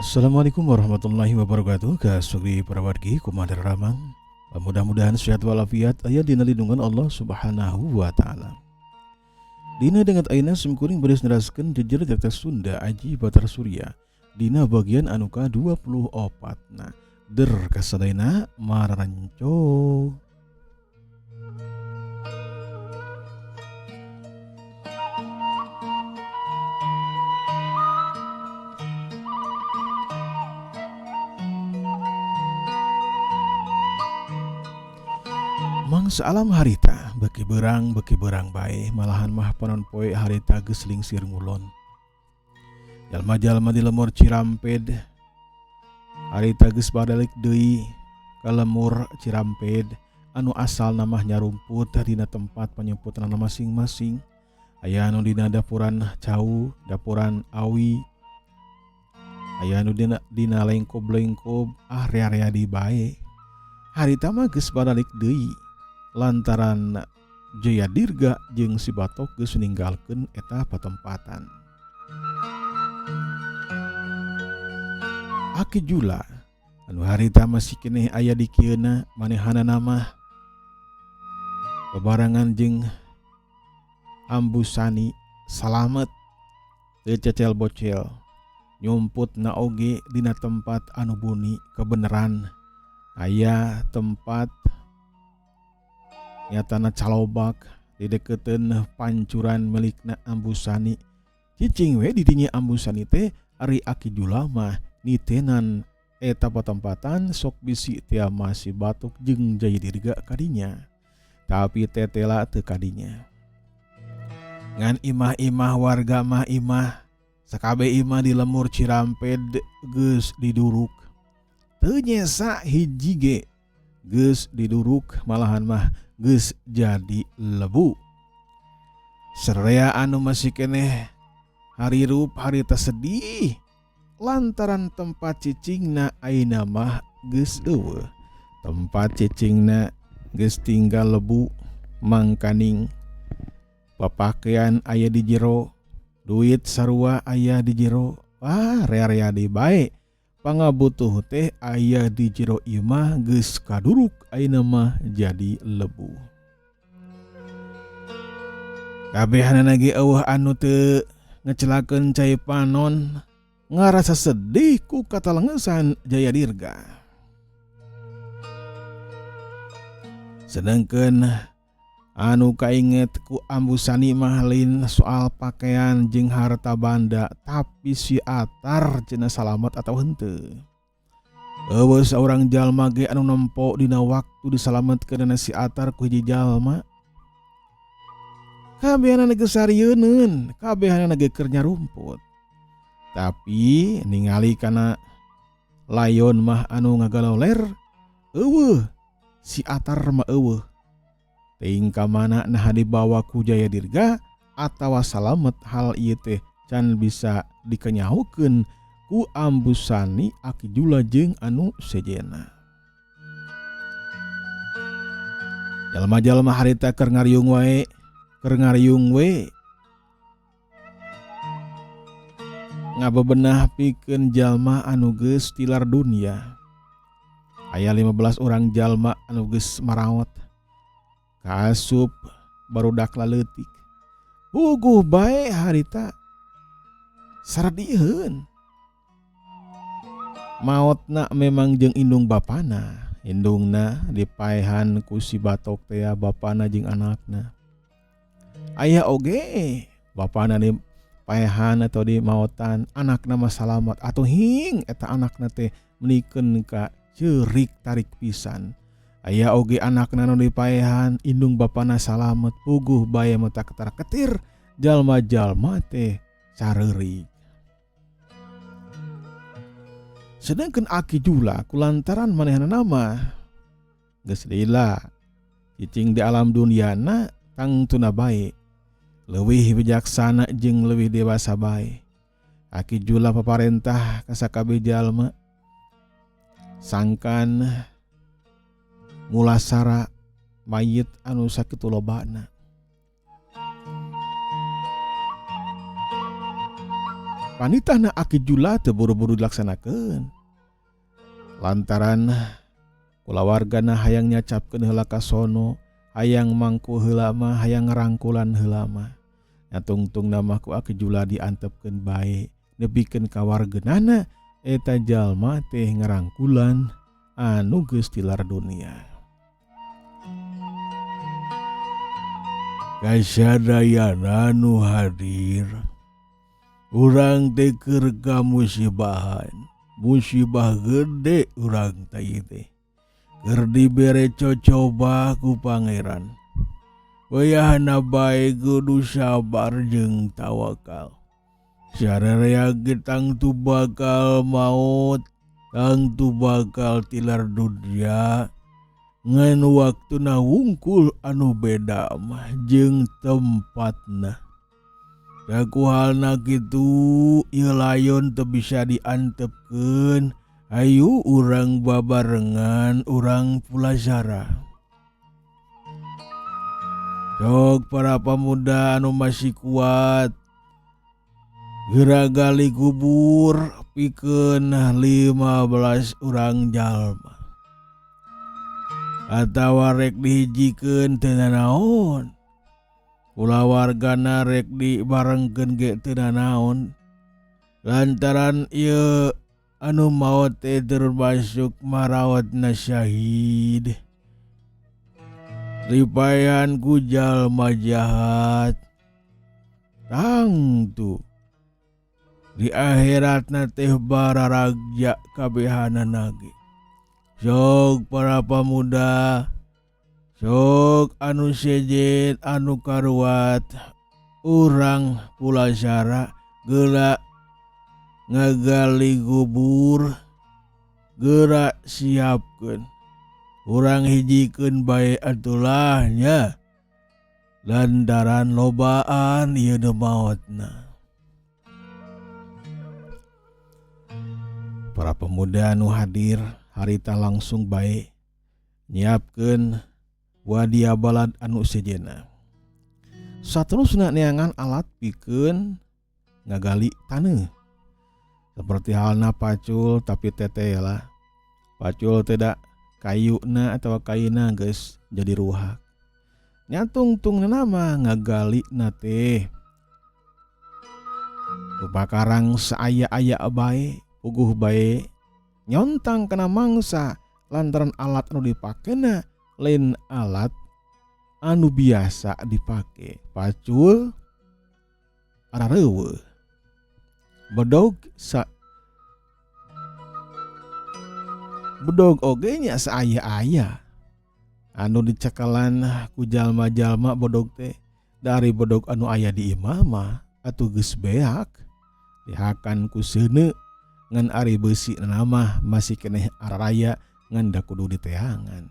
Assalamualaikum warahmatullahi wabarakatuh. Ka sugri para wargi, kumaha daramang? Mudah-mudahan sehat walafiat, aya dina lindungan Allah Subhanahu wa taala. Dina danget ayeuna simkuring bade neraskeun jejer carita Sunda Aji Batar Surya dina bagian anu ka-24 na. Der kasadayana mararanco. Mangsa alam harita beki berang bae, malahan mah panon poe harita geus lingsir ngulon. Jalma-jalma di lemur Ciramped harita geus badalik deui ka lemur Ciramped anu asal mah nyarumput dina tempat panyumputan masing-masing. Aya anu dina dapuran cau, dapuran awi, aya anu dina lengkob-lengkob, ah rea-rea di bae. Harita mah geus badalik deui lantaran Jaya Dirga jeung si Batok geus ninggalkeun eta patempatan. Aki Jula anu harita masih keneh aya di kieuna manehanana mah bebarengan jeung Ambu Sani salamet teu cecel bocel nyumput na oge dina tempat anu buni kebeneran aya tempat nyatana calobak di deketeun pancuran milikna Ambu Sani. Cicing we didinya Ambu Sani teh ari Aki Jula mah nitenan eta patempatan sok bisi tia masih batuk jeung Jaya Dirga kadinya. Tapi tetela teu kadinya. Ngan imah-imah warga mah imah sakabe imah di lemur Ciramped geus diduruk. Teu nyesa hiji ge geus diduruk, malahan mah geus jadi lebu. Sararea anu masih keneh harirup harita sedih lantaran tempat cicingna ayeuna mah geus eueuh. Tempat cicingna geus tinggal lebu, mangkaning papakean aya di jero, duit sarua aya di jero. Wah, rea-rea di bae. Pangabutuh teh aya di jero imah geus kaduruk ayeuna mah jadi lebu. Kabehanana ge eueuh anu teu ngecelakeun cai panon, ngarasa sedih ku katalengesan Jaya Dirga. Sedengkeun anu kainget ku Ambu Sani mah lain soal pakaian jeung harta banda, tapi si Atar cenah salamet atau henteu. Eueuh saurang jalma ge anu nempo dina waktu disalametkeunana si Atar ku hiji jalma. Kabehanana geus sarieuneun, kabehanana ge keur nyarumput. Tapi ningali kana layon mah anu ngagaloler, eueuh si Atar mah eueuh. Teuing ka mana naha dibawa ku Jaya Dirga atawa salamet, hal ieu teh can bisa dikenyahukeun ku Ambu Sani, Aki Jula jeung anu sejenna. Jalma-jalma harita keur ngariung wae, keur ngariung we ngabebenah pikeun jalma anu geus tilar dunia. Aya 15 orang jalma anu geus maraot kaasup barudak laleutik. Puguh bae harita saradieun. Maotna memang jeung indung bapana, indungna dipaehan ku si Batok teh bapana jeung anakna. Aya oge bapana dipaehan atau dimaotan, anakna mah salamat atuh hing eta anakna teh menikeun ka ceurik tarik pisan. Aya oge anakna nu dipaehan, indung bapana salamet, puguh bae mah tak ketar-ketir jalma-jalma teh careurik. Sedangkan Aki Jula kulantaran manehna mah geus lila cicing di alam duniana tangtuna bae, leuwih bijaksana jeung leuwih dewasa bae. Aki Jula paparentah ka sakabeh jalma sangkan mulasara mayit anu sakitu lobana. Panitahna Aki Jula teu buru-buru dilaksanakeun. Lantaran kulawargana hayang nyacapkeun heula ka sono, hayang mangku heula mah, hayang ngarangkulan heula mah. Nya tungtungna mah ku Aki Jula diantepkeun bae nepikeun ka wargenana eta jalma teh ngarangkulan anu geus tilar dunia. Kasadayana nu hadir urang teh keur kamusibahan, musibah gede urang teh teh. Keur dibere cocoba ku pangeran. Wayahna bae kudu sabar jeung tawakal. Sararea ge tangtu bakal maot, tangtu bakal tilar dunia. Ngan waktuna wungkul anu beda mah jeung tempatna. Da ku halna kitu ieu layon teu bisa diantepkeun, hayu urang babarengan urang pulasara. Sok para pamuda anu masih kuat geura gali kubur pikeun 15 urang jalma. Atawa rek dihijikeun teu nanaon. Kulawargana rek dibarengkeun ge teu nanaon. Lantaran ieu anu maot teh termasuk marawatna syahid. Ripayan ku jalma jahat. Tangtu di akhiratna teh bararagja kabehanana ge. Sok para pamuda, sok anu sejen anu karuat urang pulasara geura ngagali kubur, geura siapkeun. Urang hijikeun bae atulah nya. Lantaran lobaan ieu nu maotna. Para pemuda nu hadir harita langsung bae nyiapkeun wadia balad anu sejenna. Saterusna neangan alat pikeun ngagali taneuh. Seperti halna pacul tapi teteh lah. Pacul teh da kayuna atawa kayuna geus jadi ruhak. Nya tungtungna mah ngagalina teh. Rupa karang saaya-aya bae, puguh bae nyontang kana mangsa lantaran alat anu dipakena lain alat anu biasa dipake. Pacul arareuweuh. Bedog sa bedog oge nya saaya-aya. Anu dicekalan ku jalma-jalma bedog teh dari bedog anu aya di imah mah atuh geus beak dihakan ku seuneu ngan ari beusi mah masih keneh araraya ngan da kudu diteangan.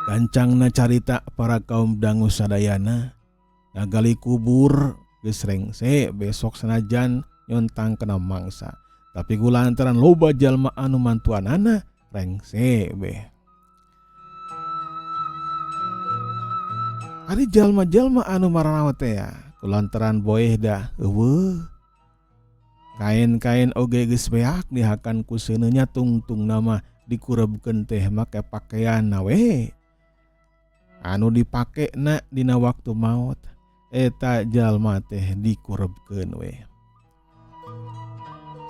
Gancangna carita para kaum dangu sadayana ngagali kubur geus rengse besok sanajan nyontang kana mangsa tapi ku lantaran loba jalma anu mantuanana rengse be. Ari jalma-jalma anu maranawa teh ya ku lantaran boeh dah eueuh. Kain-kain oge geus beak dihakan ku seuneu nya tungtung nama dikurebkeun teh make pakaian we. Anu dipakena dina waktu maot eta jalma teh dikurebkeun we.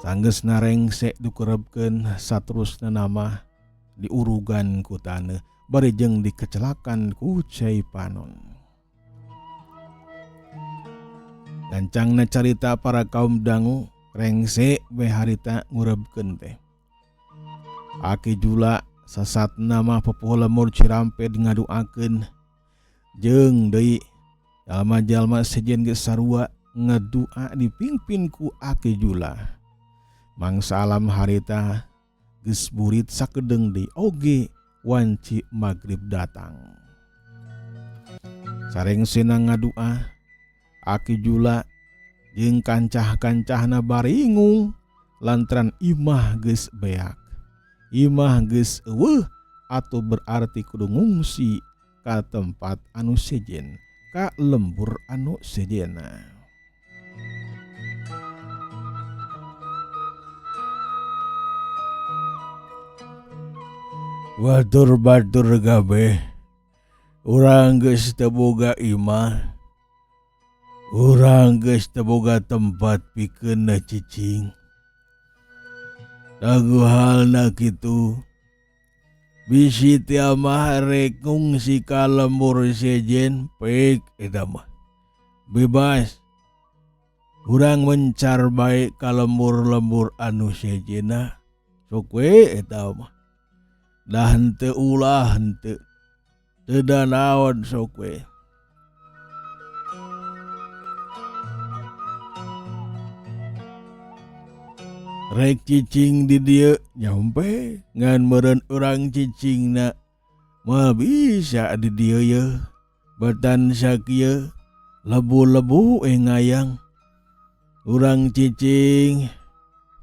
Sanggeusna rengse dikurebkeun saterusna nama diurugan ku taneuh bari jeung dikecelakan ku cai panon. Gancangna carita para kaum dangu rengse we harita ngurebkeun teh. Aki Jula sasat nama pupuh lemur Cirampe ngaduakeun jeung deui jalma-jalma sejen geus sarua ngadua dipimpin ku Aki Jula. Mangsa alam harita geus burit sakedeung deui oge wanci magrib datang. Sarengsena ngadua Aki Jula jeung kancah-kancahna baringung lantaran imah geus beak. Imah geus eueuh atau berarti kudu ngungsi ka tempat anu sejen, ka lembur anu sejena. Batur-batur kabeh urang geus teu boga imah, urang geus teu boga tempat pikeun cicing. Dagu halna kitu bisi teh mah rek ngungsi ka lembur sejen pek eta mah bebas. Urang mencar bae ka lembur-lembur anu sejenna sok we eta mah. Dah henteu ulah henteu teu danaon sok we. Rek cicing di dieu nyampe ngan meureun urang cicingna moal bisa di dieu yeuh. Batan sakieu lebu-lebu ngayang. Urang cicing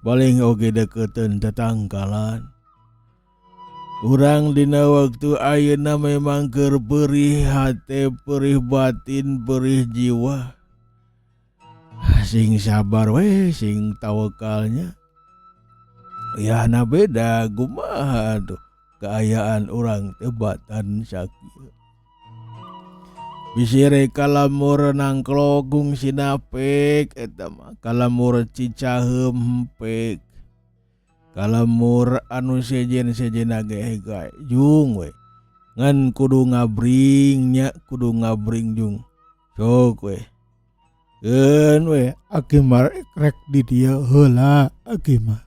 paling oge deketeun tetangkalan. Urang dina waktu ayeuna memang keur perih hate, perih batin, perih jiwa. Sing sabar we, sing tawakalnya. Ya na beda kumaha tuh kaayaan urang teh batan sakieu. Bisi rek kalamur nangklok gungsina pek eta mah kalamur Cicaheum pek. Kalamur anu sejen-sejenna ge gae jung we. Ngan kudu ngabring nya, kudu ngabring jung. Sok we. Keun we aki mah rek di dieu heula aki mah.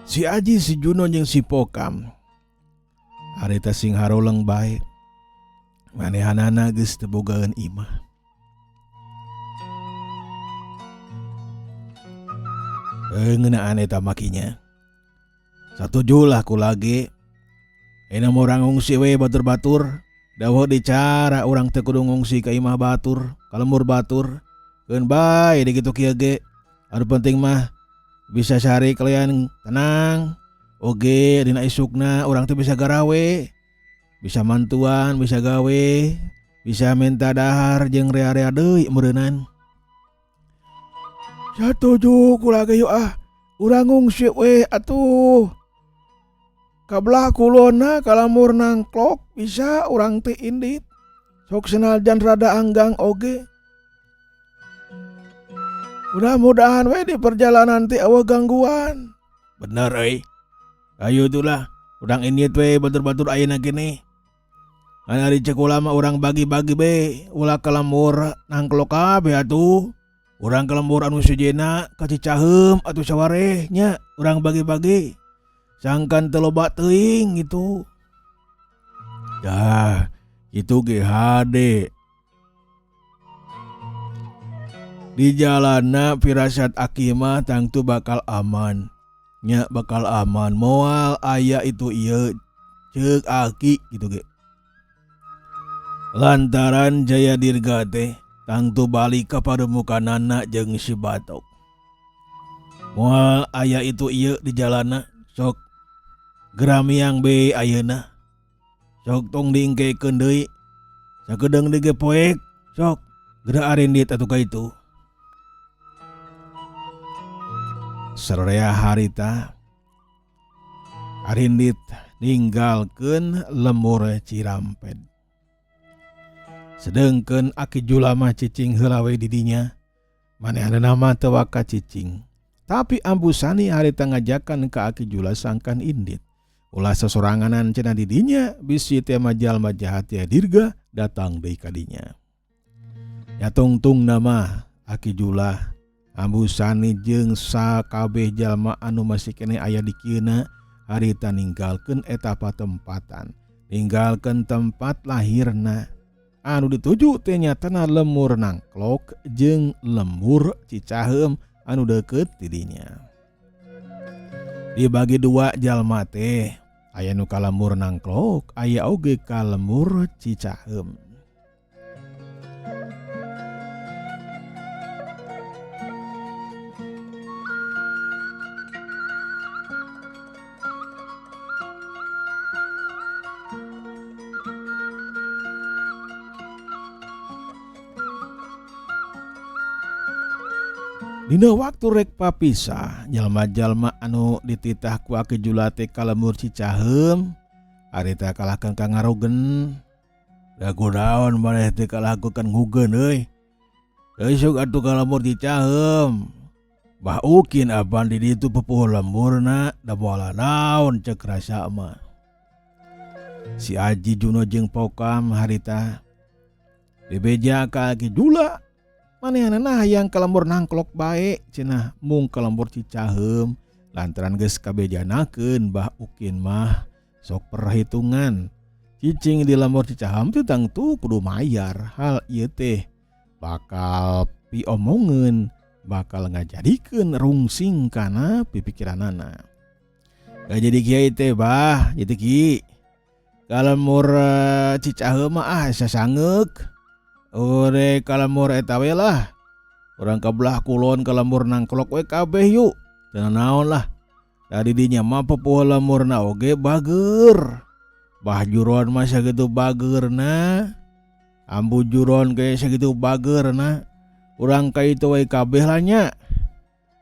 Si Aji, si Juno jeung si Pokam harita sing haroleng bae. Manehanana geus teu bogaeun imah. Ngeunaan eta makinya. Satuju lah ku lagi. Ayeuna mah urang ngungsi we batur-batur. Dawuh dicara urang teu kudu ngungsi ka imah batur, ka lembur batur. Keun bae di kitu kieu ge. Anu penting mah bisa sare kalian tenang. Oge dina isukna urang teh bisa garawe, bisa mantuan, bisa gawe, bisa minta dahar jeung rea-rea deui meureunan. Satuju kula ge yuk ah, urang ngungsi we atuh. Kabelah kulonna kalamur nangklok bisa urang teh indit. Sok senajan rada anggang oge. Mudah-mudahan we di perjalanan teh eueuh gangguan. Bener euy. Ayo itulah, urang indit we batur-batur ayeuna kene. Ngan ari ceuk ulama urang bagi-bagi be, ulah ka lembur nangklok kabeh atuh. Urang ka lembur anu sejenna ka Cicaheum atuh sawareh nya, urang bagi-bagi. Sangkan teu loba teuing gitu. Dah, kitu ge hade. Di jalanna firasat aki mah tangtu bakal aman. Nya bakal aman, moal aya itu ieu ceuk aki kitu ge. Lantaran Jaya Dirga teh tangtu balik ka pademukanana jeung si Batok. Moal aya itu ieu di jalanna, sok geramiang be ayeuna. Sok tong diengkekeun deui. Sakedeung deui ge poek, sok geura arindit atuh ka itu. Sararea harita arindit ninggalkeun lembur Cirampet. Sedengkeun Aki Jula mah cicing heula we di dinya. Manehanna mah teu waka cicing. Tapi Ambu Sani harita ngajakan ka Aki Jula sangkan indit. Ulah sasoranganan cenah di dinya bisi teh mah jalma jahat ya dirga datang deui ka dinya. Ya tungtung nama Aki Jula Ambu Sani jeung sakabeh jalma anu masih keneh aya di kieuna harita ninggalkeun eta patempatan, ninggalkeun tempat lahirna. Anu dituju teh nyatana lemur nangklok jeung lembur Cicaheum anu deukeut ti dinya. Dibagi dua jalma teh, aya nu ka lembur nangklok, aya oge ka lembur Cicaheum. Dina waktu rek papisah, jalma-jalma anu dititah ku Aki Jula teh ka lembur Cicaheum harita kalahkeun ka ngarugen. Da kunaon maneh teh kalakukan ngugeun euy. Isuk atuh ka lembur Cicaheum. Bah Ukin apan di ditu pupuh lemburna da moal naon cek rasa mah. Si Aji Juno jeung Pokam harita dibeja ka Aki Jula. Manehanana hayang ka lembur nangklok bae cenah mung ka lembur Cicaheum lantaran geus kabejanakeun Bah Ukin mah sok perhitungan. Cicing di lembur Cicaheum teh tangtu kudu mayar hal ieu teh bakal piomongeun bakal ngajadikeun rungsing kana pipikiranana. Gak jadi kiai teh bah, jadi ki. Ka lembur Cicaheum mah ah sasangeuk. Ore ka lembur eta we lah. Urang ka belah kulon ka lembur nangklok we kabeh yuk. Teu naon lah. Da di dinya mah pupuh lemburna oge bager. Bah juron mah sakitu bageurna. Ambu juron ge sakitu bageurna. Urang ka itu we kabeh lah nya.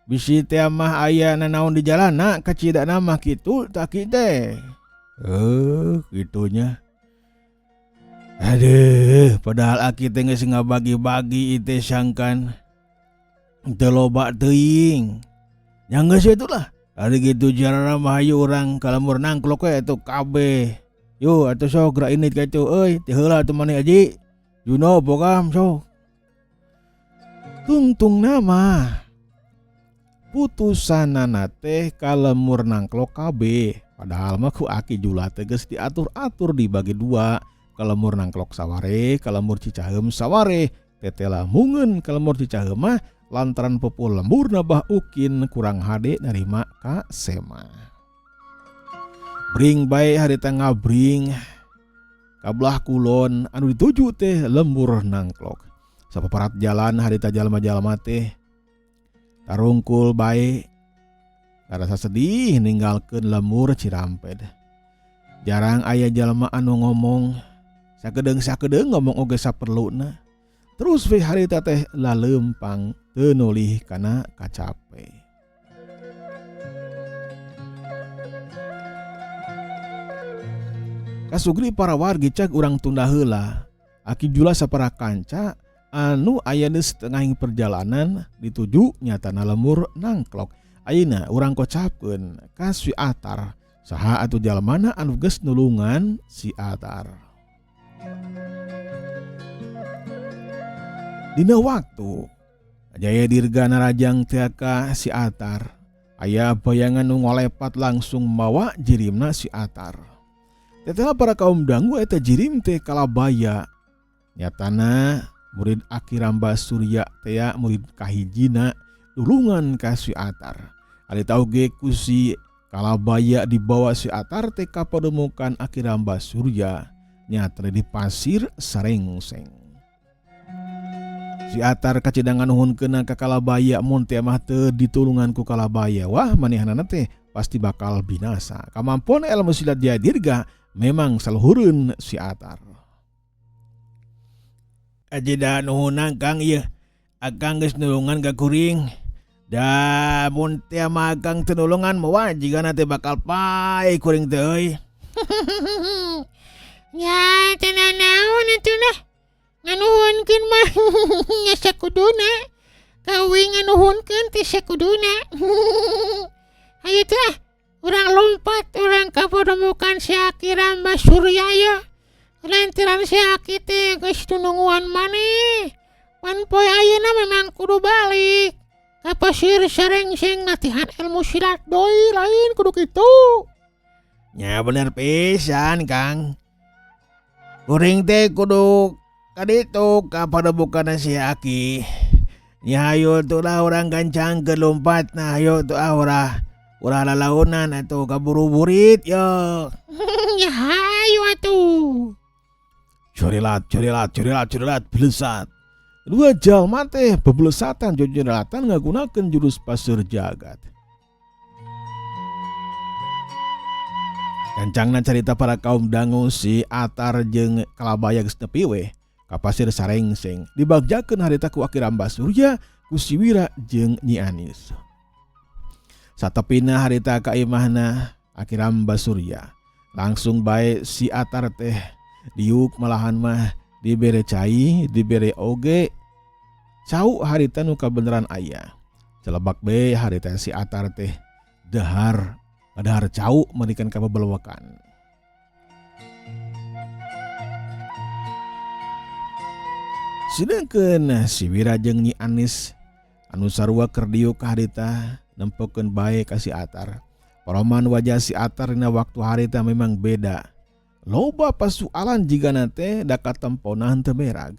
Bisi teh mah aya nanaon di jalana kacidana mah kitu tak ki teh. Kitunya. Aduh, padahal aki teh geus ngabagi-bagi teh sangkan teu loba teuing. Nya geus itulah. Ari kitu jarana mah hayu urang ka lembur nangklok we atuh kabeh. Yo atuh sok geura indit ka itu euy, teh heula atuh maneh Aji. Juno bokam sok. Tungtungna mah putusanana teh ka lembur nangklok kabeh. Padahal mah ku Aki Jula teh geus diatur-atur dibagi dua. Ka lembur nangklok saware, ka lembur Cicaheum saware. Tetela mungeun ka lembur Cicaheum mah lantaran pupuh lemburna Bah Ukin kurang hade narima ka Sema. Bring bae harita ngabring ka belah kulon anu dituju teh lembur nangklok. Sapaparat jalan harita jalma-jalma teh tarungkul bae karasa sedih ninggalkeun lembur Ciramped. Jarang aya jalma anu ngomong, sakedeung-sakedeung ngomong oge saperluna. Terus we harita teh laleumpang teu nulih kana kacape. Kasugri para wargi cag urang tunda heula. Aki Jula sapara kanca anu aya di setengahing perjalanan dituju nyatana lembur nangklok. Ayeuna urang kocapkeun ka si Atar. Saha atuh jalmana anu geus nulungan si Atar. Dina waktu Jaya Dirga narajang teh ka si Atar. Aya bayangan nu ngolepat langsung mawa jirimna si Atar. Tetela para kaum dangu eta jirim teh kalabaya. Nyatana murid Aki Ramba Surya tea murid kahijina nulungan ka si Atar. Ari tau ge ku si kalabaya dibawa si Atar teh ka pademukan Aki Ramba Surya nyatana di pasir Sarengseng. Si Atar kacidangan nuhunkeunna ka kalabaya mun teh mah teu ditulungan ku kalabaya. Wah manehanana teh pasti bakal binasa. Kamampuan ilmu silat Jaya Dirga memang saluhureun si Atar. Kacida nuhunan Kang ieu. Akang geus nulungan ka kuring. Da mun teh mah akang teu nulungan mah jigana teh bakal pae kuring teh euy. Nya teu nanaon atuh lah. Nganuhunkeun mah nya sakuduna. Kawi nganuhunkeun teh sakuduna. Hayu teh ah, urang lompat urang ka pademukan si Aki Ramba Surya ieu. Lantaran si Aki teh geus nununguan maneh. Pan poe ayeuna memang kudu balik ka pasir Sarengseng latihan ilmu silat deui lain kudu kitu. Nya bener pisan Kang. Kuring teh kudu kaditu ka pademukan si Aki. Nya hayu tuh lah urang gancang ke lompat nah hayu tuh ah urah lalaunan atuh kaburu-burit yo. Ya hayu atuh. Curilat, curilat, curilat, curilat, belesat. Dua jalma teh bebelesatan jojoratan ngagunakeun jurus pasir jagat. Gancangna carita para kaum dangu si Atar jeung Kalabaya geus nepi we ka pasir Sarengseng. Dibagjakeun harita ku Aki Ramba Surya ku si Wira jeung Nyi Anis. Satepina harita ka imahna Aki Ramba Surya langsung bae si Atar teh diuk malahan mah dibere cai dibere oge cau harita nu kabeneran aya. Celebak be harita si Atar teh dahar dahar cau menikan ka bebelewekan. Sedangkan si Wira jeung Nyi Anis anu sarua keur diuk harita nempokeun bae ka si Atar. Poroman wajah si Atar dina waktu harita memang beda. Loba pasualan jigana teh da katempona henteu berag.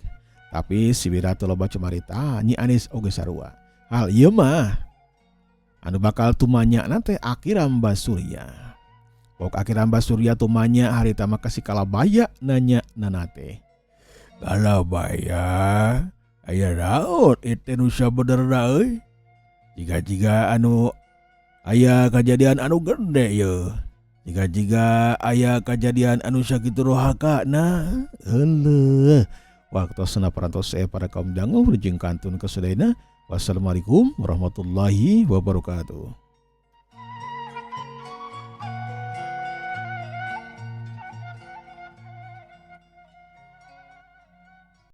Tapi si Wira teu loba cumarita, Nyi Anis oge sarua. Hal ieu mah anu bakal tumanya teh Aki Ramba Surya. Pok Aki Ramba Surya tumanya harita mah ka si Kalabaya nanya nana teh. Kalabaya aya naon itu nu sabenerna euy? Jiga-jiga anu aya kajadian anu gede ye. Jiga-jiga aya kajadian anu sakitu rohakana. Eleuh. Waktosna parantos para kaum dangu jeung kantun ka sadayana. Wassalamualaikum warahmatullahi wabarakatuh.